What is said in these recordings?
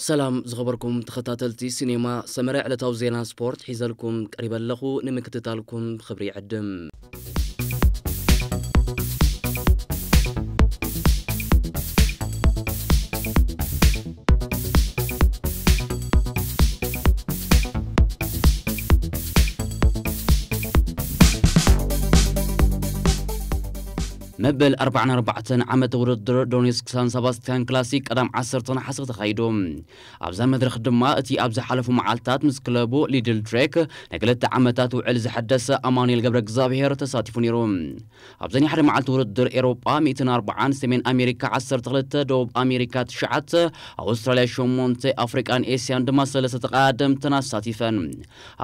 ሰላም ዝኸበርኩም ተኸታተልቲ ሲኔማ ሰመረ፣ ዕለታዊ ዜና ስፖርት ሒዘልኩም ቀሪበ ኣለኹ። ንምክትታልኩም ብኽብሪ ይዕድም። መበል ኣርባዓን ኣርባዕተን ዓመት ውድድር ዶኔስክ ሳን ሰባስቲያን ክላሲክ ቀዳም ዓሰርተ ነሓሰ ተኻይዱ። ኣብዛ መድረኽ ድማ እቲ ኣብ ዝሓለፉ መዓልታት ምስ ክለቡ ሊድል ድሬክ ናይ ክልተ ዓመታት ውዕል ዝሐደሰ ኣማኑኤል ገብረ እግዚኣብሔር ተሳቲፉ ነይሩ። ኣብዘን ሓደ መዓልቲ ውድድር ኤሮጳ ሚእትን ኣርባዓን፣ ሰሜን ኣሜሪካ ዓሰርተ ክልተ፣ ደቡብ ኣሜሪካ ትሽዓተ፣ ኣውስትራልያ ሸሞንተ፣ ኣፍሪቃን ኤስያን ድማ ሰለስተ ተቐዳደምትን ኣሳቲፈን።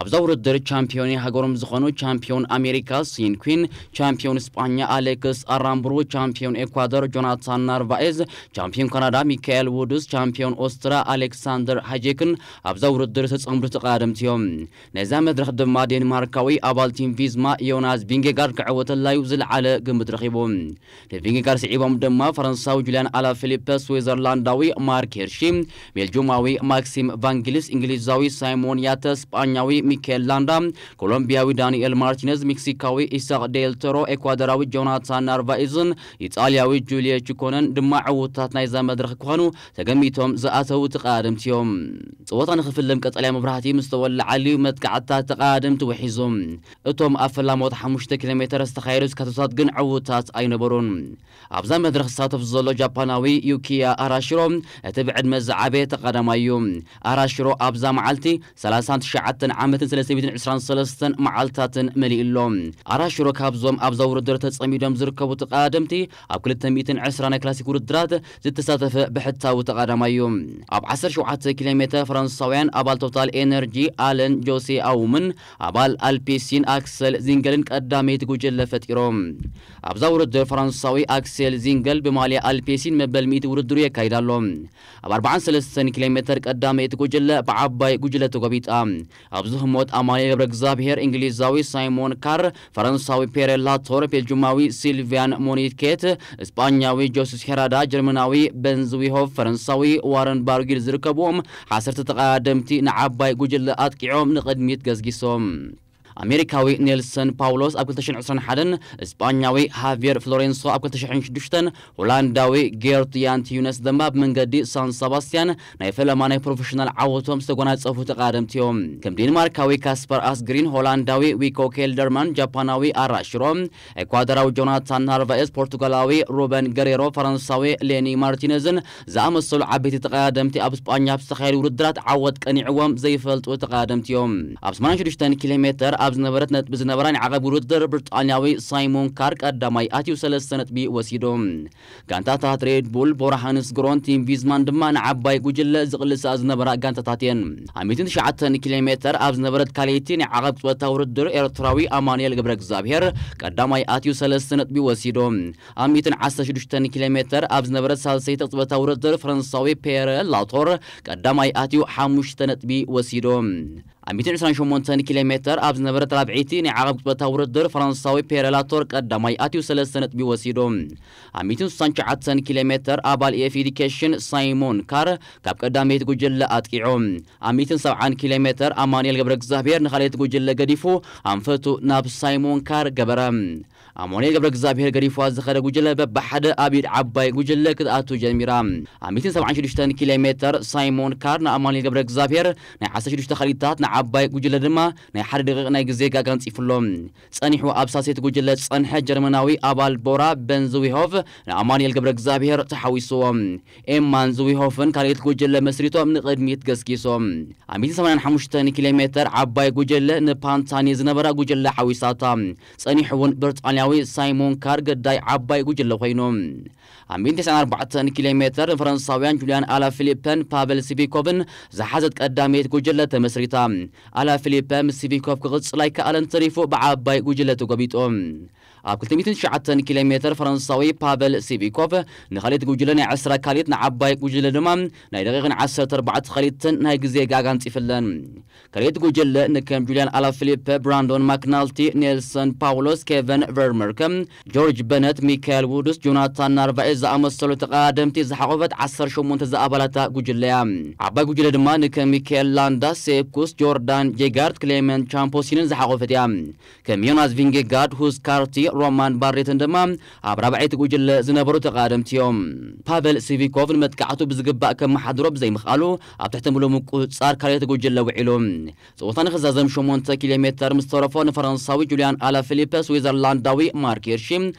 ኣብዛ ውድድር ቻምፒዮን ሃገሮም ዝኾኑ ቻምፒዮን ኣሜሪካ ሲን ኩን፣ ቻምፒዮን ስጳኛ ኣሌክስ ኣራምብሩ፣ ቻምፒዮን ኤኳዶር ጆናታን ናርቫኤዝ፣ ቻምፒዮን ካናዳ ሚካኤል ውድስ፣ ቻምፒዮን ኦስትራ ኣሌክሳንደር ሃጄክን ኣብዛ ውድድር ተጸምዱ ተቐዳደምቲ እዮም። ነዛ መድረኽ ድማ ዴንማርካዊ ኣባል ቲም ቪዝማ ዮናስ ቪንጌጋርድ ክዕወተላዩ ዝለዓለ ግምት ረኺቡ። ንቪንጌጋርድ ስዒቦም ድማ ፈረንሳዊ ጁልያን ኣላ ፊሊፐ፣ ስዊዘርላንዳዊ ማርክ ሄርሺ፣ ቤልጁማዊ ማክሲም ቫንጊልስ፣ እንግሊዛዊ ሳይሞን ያተ፣ ስጳኛዊ ሚካኤል ላንዳ፣ ኮሎምቢያዊ ዳንኤል ማርቲነዝ፣ ሜክሲካዊ ኢሳቅ ዴል ቶሮ፣ ኤኳዶራዊ ጆናታን ናርቫኢዝን ኢጣልያዊ ጁልየ ቺኮነን ድማ ዕውታት ናይዛ መድረኽ ክኾኑ ተገሚቶም ዝኣተዉ ተቐዳደምቲ እዮም። ጸወታ ንኽፍልም ቀጠልያ መብራህቲ ምስ ተወልዓሉ መጥቃዕትታት ተቐዳደምቲ ውሒዙ። እቶም ኣብ ፈላሞት ሓሙሽተ ኪሎ ሜተር ዝተኻየዱ ስካቶታት ግን ዕውታት ኣይነበሩን። ኣብዛ መድረኽ ዝሳተፍ ዘሎ ጃፓናዊ ዩኪያ ኣራሽሮ እቲ ብዕድመ ዝዓበየ ተቐዳማይ እዩ። ኣራሽሮ ኣብዛ መዓልቲ ሰላሳን ትሽዓተን ዓመትን ሰለስተ ሚእትን ዕስራን ሰለስተን መዓልታትን መሊኡ ኣሎ። ኣራሽሮ ካብዞም ኣብዛ ውድድር ተጸሚዶም ዝርከቡ ተቐዳደምቲ ኣብ ክልተ ሚእትን ዕስራ ናይ ክላሲክ ውድድራት ዝተሳተፈ ብሕታዊ ተቐዳማይ እዩ። ኣብ ዓሰርተ ሸውዓተ ኪሎ ሜተር ፈረንሳውያን ኣባል ቶታል ኤነርጂ ኣለን ጆሴ ኣውምን ኣባል ኣልፔሲን ኣክሰል ዚንገልን ቀዳመይቲ ጉጅለ ፈጢሮም። ኣብዛ ውድድር ፈረንሳዊ ኣክሴል ዚንገል ብማልያ ኣልፔሲን መበል ሚእቲ ውድድሩ የካይድ ኣሎ። ኣብ ኣርባዓን ሰለስተን ኪሎ ሜተር ቀዳመይቲ ጉጅለ ብዓባይ ጉጅለ ተጎቢጣ። ኣብዚ ህሞት ኣማኑኤል ገብረ እግዚኣብሔር፣ እንግሊዛዊ ሳይሞን ካር፣ ፈረንሳዊ ፔሬ ላቶር፣ ቤልጁማዊ ሲልቪያን ሞኒትኬት፣ ስጳኛዊ ጆስስ ሄራዳ፣ ጀርመናዊ በንዝዊሆፍ፣ ፈረንሳዊ ዋረን ባርጊል ዝርከብዎም ዓሰርተ ተቐዳደምቲ ንዓባይ ጉጅለ ኣጥቂዖም ንቕድሚት ገስጊሶም። ኣሜሪካዊ ኔልሰን ፓውሎስ ኣብ ክልተ ሽሕን ዕስራን ሓደን፣ ስጳኛዊ ሃቪየር ፍሎሬንሶ ኣብ ክልተ ሽሕን ሽዱሽተን፣ ሆላንዳዊ ጌርት ያንት ዩነስ ድማ ብመንገዲ ሳን ሰባስቲያን ናይ ፈለማ ናይ ፕሮፌሽናል ዓወቶም ዝተጎናጸፉ ተቐዳደምቲ እዮም። ከም ዴንማርካዊ ካስፐር ኣስግሪን፣ ሆላንዳዊ ዊኮ ኬልደርማን፣ ጃፓናዊ ኣራሽሮ፣ ኤኳዶራዊ ጆናታን ናርቫኤዝ፣ ፖርቱጋላዊ ሩበን ገሬሮ፣ ፈረንሳዊ ሌኒ ማርቲነዝን ዝኣመሰሉ ዓበይቲ ተቐዳደምቲ ኣብ ስጳኛ ኣብ ዝተኻየዱ ውድድራት ዓወት ቀኒዕዎም ዘይፈልጡ ተቐዳደምቲ እዮም። ኣብ ሰማንያን ሽዱሽተን ኪሎ ሜተር ኣብ ዝነበረት ነጥቢ ዝነበራ ናይ ዓቐብ ውድድር ብሪጣንያዊ ሳይሞን ካር ቀዳማይ ኣትዩ ሰለስተ ነጥቢ ወሲዱ። ጋንታታት ሬድ ቡል፣ ቦራ ሃንስ ግሮን ቲም ቪዝማን ድማ ንዓባይ ጉጅለ ዝቕልሳ ዝነበራ ጋንታታት እየን። ኣብ ሚእትን ትሽዓተን ኪሎ ሜተር ኣብ ዝነበረት ካልኣይቲ ናይ ዓቐብ ጸወታ ውድድር ኤርትራዊ ኣማኑኤል ገብረ እግዚኣብሔር ቀዳማይ ኣትዩ ሰለስተ ነጥቢ ወሲዱ። ኣብ ሚእትን ዓሰርተ ሽዱሽተን ኪሎ ሜተር ኣብ ዝነበረት ሳልሰይቲ ጸወታ ውድድር ፈረንሳዊ ፔረ ላቶር ቀዳማይ ኣትዩ ሓሙሽተ ነጥቢ ወሲዱ። ኣብ ሚእትን ዕስራን ሸሞንተን ኪሎ ሜተር ኣብ ዝነበረት ራብዐይቲ ናይ ዓቐብ ጸወታ ውድድር ፈረንሳዊ ፔረ ላቶር ቀዳማይ ኣትዩ ሰለስተ ነጥቢ ወሲዱ። ኣብ ሚእትን ስሳን ትሽዓተን ኪሎ ሜተር ኣባል ኤፍ ኤዲኬሽን ሳይሞን ካር ካብ ቀዳመይቲ ጉጅለ ኣጥቂዑ። ኣብ ሚእትን ሰብዓን ኪሎ ሜተር ኣማኑኤል ገብረ እግዚኣብሔር ንኻልኣይቲ ጉጅለ ገዲፉ ኣንፈቱ ናብ ሳይሞን ካር ገበረ። ኣማኑኤል ገብረ እግዚኣብሔር ገዲፍዋ ዝኸደ ጉጅለ በብሓደ ኣብ ኢድ ዓባይ ጉጅለ ክትኣቱ ጀሚራ። ኣብ ሚእትን ሰብዓን ሽዱሽተን ኪሎ ሜተር ሳይሞን ካር ንኣማኑኤል ገብረ እግዚኣብሔር ናይ ዓሰርተ ሽዱሽተ ካልኢታት ንዓባይ ጉጅለ ድማ ናይ ሓደ ደቂቕ ናይ ግዜ ጋጋ ኣንጺፉ ኣሎ። ጸኒሑ ኣብ ሳልሰይቲ ጉጅለ ዝጸንሐ ጀርመናዊ ኣባል ቦራ በንዝዊሆፍ ንኣማኑኤል ገብረ እግዚኣብሔር ተሓዊስዎ። ኤማን ዝዊሆፍን ካልኣይቲ ጉጅለ መስሪቶም ንቕድሚት ገስጊሶም። ኣብ ሚእትን ሰማንያን ሓሙሽተን ኪሎ ሜተር ዓባይ ጉጅለ ንፓንታኒ ዝነበራ ጉጅለ ሓዊሳታ። ጸኒሑ እውን ብሪጣንያዊ ሳይሞን ካር ገዳይ ዓባይ ጉጅለ ኮይኑ። ኣብ ሚእትን ተስዓን ኣርባዕተን ኪሎ ሜተር ንፈረንሳውያን ጁልያን ኣላ ፊሊፐን ፓቨል ሲቪኮቭን ዝሓዘት ቀዳመይቲ ጉጅለ ተመስሪታ። ኣላ ፊሊፐ ምስ ሲቪኮቭ ክቕጽል ኣይከኣለን፣ ተሪፉ ብዓባይ ጉጅለ ተጎቢጡ። ኣብ ክልተ ሚእትን ትሽዓተን ኪሎ ሜተር ፈረንሳዊ ፓቨል ሲቪኮቭ ንኻልኣይቲ ጉጅለ ናይ ዕስራ ካልኢት ንዓባይ ጉጅለ ድማ ናይ ደቂቕን ዓሰርተ ኣርባዕተ ካልኢትን ናይ ግዜ ጋጋ ኣንጺፍለን። ካልኣይቲ ጉጅለ ንከም ጁልያን ኣላ ፊሊፐ፣ ብራንዶን ማክናልቲ፣ ኔልሰን ፓውሎስ፣ ኬቨን ቨር መርከም፣ ጆርጅ በነት፣ ሚካኤል ውድስ፣ ጆናታን ናርቫኤዝ ዝኣመሰሉ ተቐዳደምቲ ዝሓቖፈት ዓሰርተ ሸሞንተ ዝኣባላታ ጉጅለ እያ። ዓባይ ጉጅለ ድማ ንከም ሚካኤል ላንዳ፣ ሴፕ ኩስ፣ ጆርዳን ጄጋርድ፣ ክሌመንት ቻምፖሲንን ዝሓቖፈት እያ። ከም ዮናስ ቪንጌጋርድ፣ ሁስ ካርቲ፣ ሮማን ባሬትን ድማ ኣብ ራብዐይቲ ጉጅለ ዝነበሩ ተቐዳደምቲ እዮም። ፓቨል ሲቪኮቭ ንመጥቃዕቱ ብዝግባእ ከመሓድሮ ብዘይምኽኣሉ ኣብ ትሕቲ ምሉእ ምቁጽጻር ካልኣይቲ ጉጅለ ውዒሉ። ጸወታ ንኽዛዘም ሸሞንተ ኪሎ ሜተር ምስ ተረፎ ንፈረንሳዊ ጁልያን ኣላፊሊፐ ስዊዘርላንዳዊ ማርክ ሂርሺ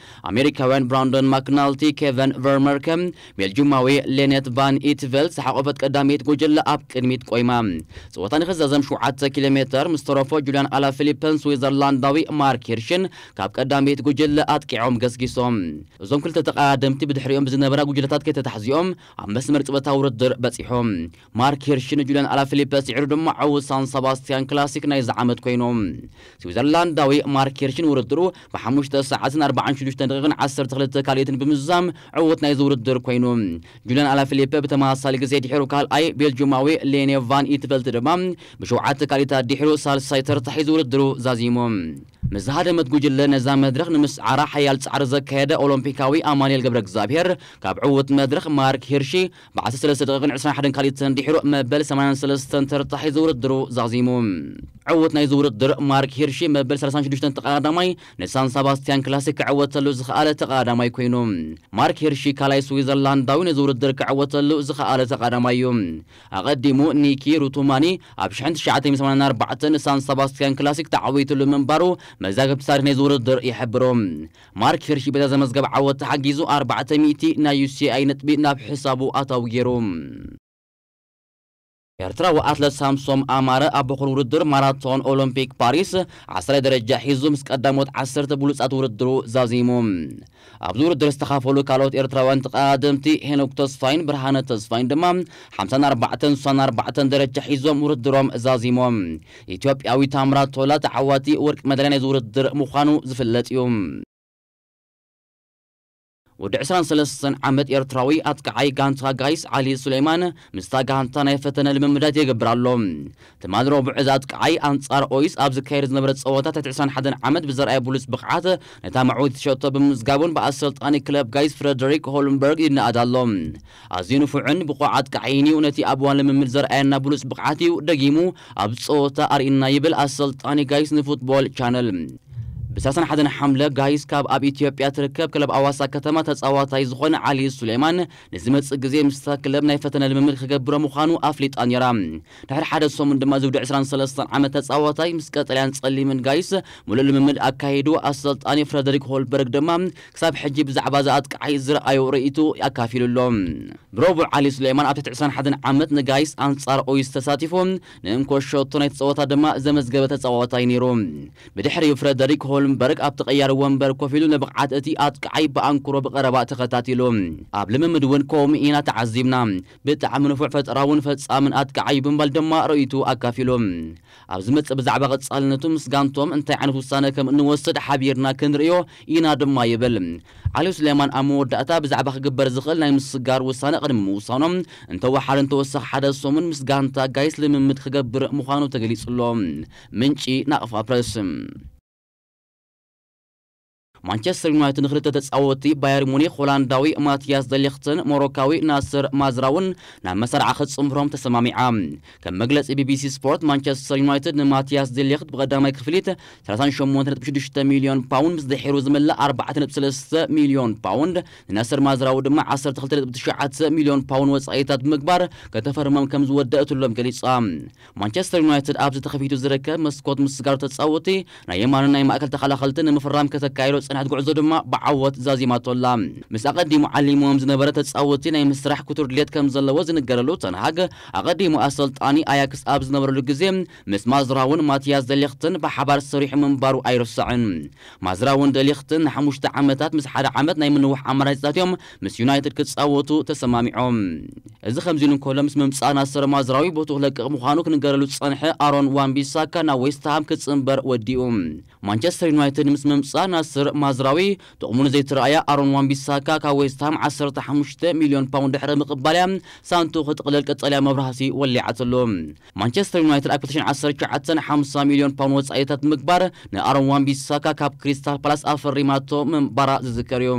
ኣሜሪካውያን ብራንዶን ማክናልቲ፣ ኬቨን ቨርመርከ ቤልጂማዊ ሌኔት ቫን ኢትቨልት ዝሓቖፈት ቀዳመይቲ ጉጅለ ኣብ ቅድሚት ቆይማ። ጸወታ ንኽዛዘም ሸውዓተ ኪሎ ሜተር ምስ ተረፎ ጁልያን ኣላፊሊፐን ስዊዘርላንዳዊ ማርክ ሂርሽን ካብ ቀዳመይቲ ጉጅለ ኣጥቂዖም ገስጊሶም። እዞም ክልተ ተቐዳደምቲ ብድሕሪኦም ብዝነበራ ጉጅለታት ከይተታሕዚኦም ኣብ መስመር ጸወታ ውድድር በጺሖም። ማርክ ሂርሽ ንጁልያን ኣላፊሊፐ ስዒሩ ድማ ዕዉት ሳን ሰባስቲያን ክላሲክ ናይዚ ዓመት ኮይኑ። ስዊዘርላንዳዊ ማርክ ሂርሽ ንውድድሩ ብሓሙሽተ ሰዓትን ኣርባዓን ሽዱሽተን ደቂቕን ዓሰርተ ክልተ ካልኢትን ብምዝዛም ዕዉት ናይዚ ውድድር ኮይኑ። ጁልያን ኣላፊሊፐ ብተመሳሳሊ ግዜ ድሒሩ ካልኣይ፣ ቤልጁማዊ ሌኔ ቫን ኢትቨልት ድማ ብሸውዓተ ካልኢታት ድሒሩ ሳልሳይ ተርታ ሒዙ ውድድሩ ዛዚሙ። ምስ ዝሃደመት ጉጅለ ነዛ መድረኽ ንምስዓራ ሓያል ጻዕሪ ዘካየደ ኦሎምፒካዊ ኣማኑኤል ገብረ እግዚኣብሔር ካብ ዕዉት መድረኽ ማርክ ሂርሺ ብ ዓሰርተ ሰለስተ ደቂቕን ዕስራን ሓደን ካልኢትን ድሒሩ መበል ሰማንያን ሰለስተን ተርታ ሒዙ ውድድሩ ዛዚሙ። ዕዉት ናይዚ ውድድር ማርክ ሂርሺ መበል ሰላሳን ሽዱሽተን ተቐዳዳማይ ንሳን ሰባስቲያን ክላሲክ ክዕወተሉ ዝኸኣለ ተቐዳዳማይ ኮይኑ። ማርክ ሂርሺ ካልኣይ ስዊዘርላንዳዊ ነዚ ውድድር ክዕወተሉ ዝኸኣለ ተቐዳዳማይ እዩ። ኣቐዲሙ ኒኪ ሩቱማኒ ኣብ ሽሕን ትሽዓተ ሚእትን ሰማንያን ኣርባዕተን ንሳን ሰባስቲያን ክላሲክ ተዓዊትሉ ምንባሩ መዛግብቲ ታሪኽ ናይዚ ውድድር ይሕብሩ። ማርክ ሂርሺ በዛ ዘመዝገበ ዓወት ተሓጊዙ ኣርባዕተ ሚእቲ ናይ ዩ ሲ ኣይ ነጥቢ ናብ ሕሳቡ ኣታዊ ገይሩ። ኤርትራዊ ኣትለት ሳምሶም ኣማረ ኣብ በኩር ውድድር ማራቶን ኦሎምፒክ ፓሪስ ዓስራይ ደረጃ ሒዙ ምስ ቀዳሞት ዓሰርተ ብሉጻት ውድድሩ ዛዚሙ። ኣብዚ ውድድር ዝተኻፈሉ ካልኦት ኤርትራውያን ተቐዳደምቲ ሄኖክ ተስፋይን ብርሃነ ተስፋይን ድማ ሓምሳን ኣርባዕተን ስሳን ኣርባዕተን ደረጃ ሒዞም ውድድሮም ዛዚሞም። ኢትዮጵያዊ ታምራት ቶላ ተዓዋቲ ወርቂ መዳልያ ናይዚ ውድድር ምዃኑ ዝፍለጥ እዩ። ወዲ ዕስራን ሰለስተን ዓመት ኤርትራዊ ኣጥቃዓይ ጋንታ ጋይስ ዓሊ ሱሌማን ምስታ ጋንታ ናይ ፈተነ ልምምዳት ይገብር ኣሎ። ትማሊ ረቡዕ እዚ ኣጥቃዓይ ኣንጻር ኦይስ ኣብ ዝካየድ ዝነበረ ጸወታ ትሕቲ ዕስራን ሓደን ዓመት ብዘርኣየ ብሉጽ ብቕዓት ነታ መዕወቲ ሸቶ ብምምዝጋቡን ብኣሰልጣኒ ክለብ ጋይስ ፍረደሪክ ሆልምበርግ ይነኣድ ኣሎ። ኣዝዩ ንፉዕን ብቑዕ ኣጥቃዓይን እዩ። ነቲ ኣብ እዋን ልምምድ ዘርኣየና ብሉጽ ብቕዓት እዩ ደጊሙ ኣብ ጸወታ ኣርእና ይብል ኣሰልጣኒ ጋይስ ንፉትቦል ቻነል። ብ ሰላሳን ሓደን ሓምለ ጋይስ ካብ ኣብ ኢትዮጵያ ትርከብ ክለብ ኣዋሳ ከተማ ተጻዋታይ ዝኾነ ዓሊ ሱሌማን ንዝመጽእ ግዜ ምስታ ክለብ ናይ ፈተነ ልምምድ ክገብሮ ምዃኑ ኣፍሊጣ ነይራ። ድሕሪ ሓደ ሰሙን ድማ ዝውዲ ዕስራን ሰለስተን ዓመት ተጻዋታይ ምስ ቀጠልያን ጸሊምን ጋይስ ሙሉእ ልምምድ ኣካይዱ ኣሰልጣኒ ፍረደሪክ ሆልበርግ ድማ ክሳብ ሕጂ ብዛዕባ እዚ ኣጥቃዓይ ዝረኣዮ ርእይቱ ኣካፊሉ ኣሎ። ብረቡዕ ዓሊ ሱሌማን ኣብ ትሕቲ ዕስራን ሓደን ዓመት ንጋይስ ኣንጻር ኦይስ ተሳቲፉ ንእንኮ ሸቶ ናይ ተጻወታ ድማ ዘመዝገበ ተጻዋታይ ነይሩ። ብድሕሪኡ ፍረደሪክ ሆልምበርግ ኣብ ተቐያሪ ወንበር ኮፍ ኢሉ ንብቕዓት እቲ ኣጥቃዓይ ብኣንክሮ ብቐረባ ተኸታቲሉ። ኣብ ልምምድ እውን ከምኡ ኢና ተዓዚብና። ብጣዕሚ ንፉዕ ፈጠራውን ፈጻምን ኣጥቃዓይ ብምባል ድማ ርእይቱ ኣካፊሉ። ኣብ ዝመጽእ ብዛዕባ ቀጻልነቱ ምስ ጋንቶም እንታይ ዓይነት ውሳነ ከም እንወስድ ሓቢርና ክንርእዮ ኢና ድማ ይብል። ዓሊ ሱሌማን ኣብ መወዳእታ ብዛዕባ ክግበር ዝኽእል ናይ ምስጋር ውሳነ ቅድሚ ምውሳኖም እንተወሓደ እንተወሰኽ ሓደ ሰሙን ምስ ጋንታ ጋይስ ልምምድ ክገብር ምዃኑ ተገሊጹ ኣሎ። ምንጪ ናቕፋ ፕረስ። ማንቸስተር ዩናይትድ ንክልተ ተጻወትቲ ባየር ሙኒክ ሆላንዳዊ ማቲያስ ደሊኽትን ሞሮካዊ ናስር ማዝራውን ናብ መሳርዓ ክጽምብሮም ተሰማሚዓ። ከም መግለጺ ቢ ቢ ሲ ስፖርት ማንቸስተር ዩናይትድ ንማቲያስ ደሊኽት ብቐዳማይ ክፍሊት ሰላሳን ሸሞንተ ነጥቢ ሽዱሽተ ሚልዮን ፓውንድ ምስ ድሒሩ ዝምላእ ኣርባዕተ ነጥቢ ሰለስተ ሚልዮን ፓውንድ ንናስር ማዝራዊ ድማ ዓሰርተ ክልተ ነጥቢ ትሽዓተ ሚልዮን ፓውንድ ወጻኢታት ብምግባር ከተፈርሞም ከም ዝወደእትሎም ገሊጻ። ማንቸስተር ዩናይትድ ኣብዚ ተኸፊቱ ዝርከብ መስኮት ምስጋር ተጻወቲ ናይ የማንን ናይ ማእከል ተኸላኸልትን ንምፍራም ከተካይዶ ዝጸንሐት ጉዕዞ ድማ ብዓወት ዛዚማቶ ኣላ። ምስ ኣቐዲሙ ዓሊምዎም ዝነበረ ተጻወቲ ናይ ምስራሕ ክቱር ድሌት ከም ዘለዎ ዝንገረሉ ተንሃግ ኣቐዲሙ ኣሰልጣኒ ኣያክስ ኣብ ዝነበረሉ ግዜ ምስ ማዝራውን ማቲያስ ደሊኽትን ብሓባር ሰሪሑ ምንባሩ ኣይርሳዕን። ማዝራውን ደሊኽትን ንሓሙሽተ ዓመታት ምስ ሓደ ዓመት ናይ ምንዋሕ ኣማራጺታት እዮም ምስ ዩናይትድ ክጻወቱ ተሰማሚዖም። እዚ ከምዚ ኢሉ እንከሎ ምስ ምምጻእ ናስር ማዝራዊ ቦቱ ክለቅቕ ምዃኑ ክንገረሉ ዝጸንሐ ኣሮን ዋንቢሳካ ናብ ዌስትሃም ክጽንበር ወዲኡ። ማንቸስተር ዩናይትድ ምስ ምምጻእ ናስር ናዝራዊ ጥቕሙ ንዘይተረኣያ ኣሮን ዋንቢሳካ ካብ ዌስትሃም ዓሰርተ ሓሙሽተ ሚልዮን ፓውንድ ድሕሪ ምቕባልያ ሳንቱ ክጥቕልል ቀጸልያ መብራህቲ ወሊዓትሉ። ማንቸስተር ዩናይትድ ኣብ ክልተ ሽሕን ዓሰርተ ትሽዓተን ሓምሳ ሚልዮን ፓውንድ ወጻኢታት ምግባር ንኣሮን ዋንቢሳካ ካብ ክሪስታል ፓላስ ኣፈሪማቶ ምንባራ ዝዝከር እዩ።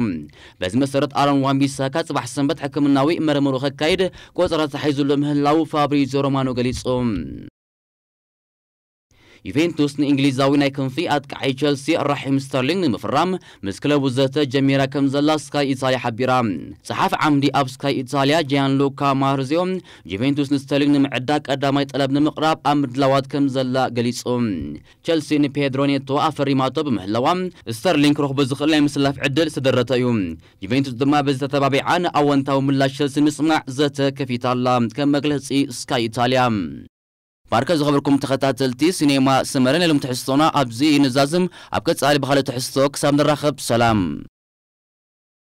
በዚ መሰረት ኣሮን ዋንቢሳካ ጽባሕ ሰንበት ሕክምናዊ መርምሩ ከካይድ ቆጸራ ተታሒዙሉ ምህላው ፋብሪዚዮ ሮማኖ ገሊጹ። ዩቬንቱስ ንእንግሊዛዊ ናይ ክንፊ ኣጥቃዒ ቸልሲ ራሒም ስተርሊንግ ንምፍራም ምስ ክለቡ ዘተ ጀሚራ ከም ዘላ ስካይ ኢታልያ ሓቢራ። ጸሓፍ ዓምዲ ኣብ ስካይ ኢታልያ ጂያን ሉካ ማርዚዮ ዩቬንቱስ ንስተርሊንግ ንምዕዳ ቀዳማይ ጠለብ ንምቕራብ ኣብ ምድላዋት ከም ዘላ ገሊጹ። ቸልሲ ንፔድሮ ኔቶ ኣፈሪማቶ ብምህላዋ ስተርሊንግ ክረኽቦ ዝኽእል ናይ ምስላፍ ዕድል ዝተደረተ እዩ። ዩቬንቱስ ድማ በዚ ተተባቢዓ ንኣወንታዊ ምላሽ ቸልሲ ምስማዕ ዘተ ከፊታ ኣላ። ከም መግለጺ ስካይ ኢታልያ። ባርከ ዝኸበርኩም ተኸታተልቲ ሲኔማ ሰመረ፣ ናይ ሎም ትሕዝቶና ኣብዚ እዩ ንዛዝም። ኣብ ቀጻሊ ብኻልእ ትሕዝቶ ክሳብ ንራኸብ ሰላም።